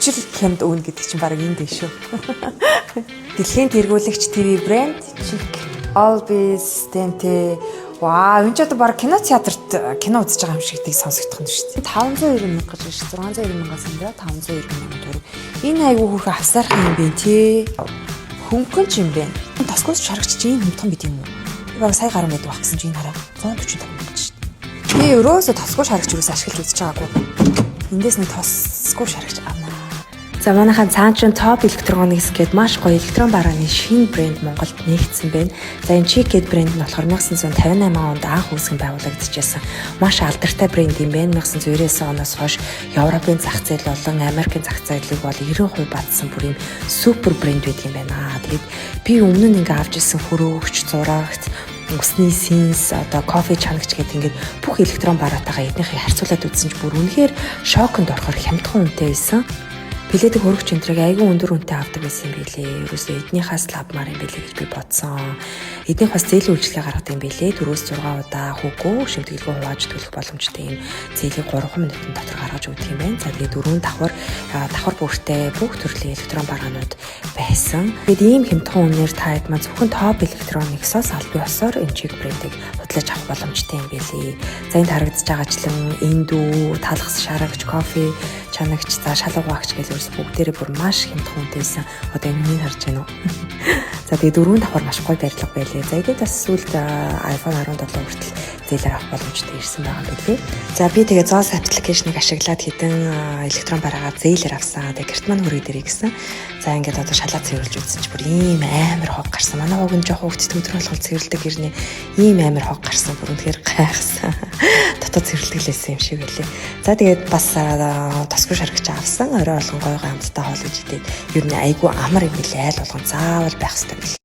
Хүчил хямд өгнө гэдэг чинь баг энд дээ шүү. Дэлхийн тэргүүлэгч TV брэнд CHiQ Dolby системтэй. Вау, энэ ч одоо баг кино театрт кино үзэж байгаа юм шиг тийг сонсогдох юм шүү дээ. 590 мянга гэж шүү. 690 мянгаас энэ 590 мянга төгрөг. Энэ айгүй хөөрхөн авсаарах юм бэ тий. Хөнгөн ч юм бэ. Тосгоос шарагч чи ийм хямдхан байт юм уу? Би баг сая гаруй байдаг байх гэсэн чи энэ хараа 145 мянга гэж шүү дээ. Би өрөөсөө тосгоо шарагч юус ашиглаж үзэж байгаагүй. Эндээс нэг тосгоо шарагч авнаа. За, манайхан, цаан чин Top Electronics гээд маш гоё электрон барааны шинэ брэнд Монголд нээгдсэн байна. За, энэ CHiQ гээд брэнд нь болохоор 1958 онд анх үүсгэн байгуулагдчихсан. Маш алдартай брэнд юм байна. 1999 оноос хойш Европын зах зээл болон Америкийн зах зээлийг бол 90% батсан бүр юм супер брэнд байдаг юм байна. Тэгээд би өмнө нь ингээ авч ирсэн хөрөөгч, зураагч, усны сенс, одоо кофе чанагч гэдэг ингээд бүх электрон бараатайгаа эднийхийг харьцуулаад үзсэн ч бүр үнэхээр шоконд орохоор хямдхан үнэтэй байсан. Билетэг хөрөгч энтрийг айгүй өндөр үнэтэй авдаг байсан юм билээ. Ерөөсөө эднийхээс л авмаар юм билээ гэж би бодсон. Эднийх бас зээлийн үйлчилгээ гаргадаг юм билээ. 4-6 удаа хүүгүй шимтгэлгүй хувааж төлөх боломжтой юм зээлийг 3 минутын дотор гаргаж өгдөг юм байна. За, тэгээд дөрвөн давхар давхар бүртээ бүх төрлийн электрон бараанууд байсан. Тэгээд ийм хямдхан үнээр та хэд маань зөвхөн Top Electronics-оос аль бие ёсоор энэ CHiQ брендийг худалдаж авах боломжтой юм билээ. За, энд харагдаж байгаачлан эндүү, талхас шарагч, кофе чанагч, за, шал угаагч гэл ерөөс бүгдээрээ бүр маш хямдхан үнэтэй байсан. Одоо энэ үнийг харж байна уу? За, тэгээ дөрвөн давхар маш гоё барилга байлээ. За, эдгээр бас сүүлд iPhone 17 хүртэл зээлээр авах боломжтой ирсэн байгаа юм билээ. За, би тэгээ Зоос application ыг ашиглаад хэдэн электрон бараагаа зээлээр авсан. Тэгээ гэрт маань хүрээд ирээ гэсэн. За, ингээд одоо шалаа цэвэрлж үзсэн чи бүр ийм амар хог гарсан. Манай хог нь жоох хөвгт өдөр болгон цэвэрлдэг гэрнээ ийм амар хог гарсан. Бүр үнэхээр гайхсан. Дотоод цэвэрлдэг лээсэн юм шиг байлээ. За, тэгээд бас тосгоо шаргч авсан. Орой болгон гой гой амттай хоол гэж идээд ер нь айгүй амар юм билээ. Айл болгон заавал байх хэрэгтэй байл.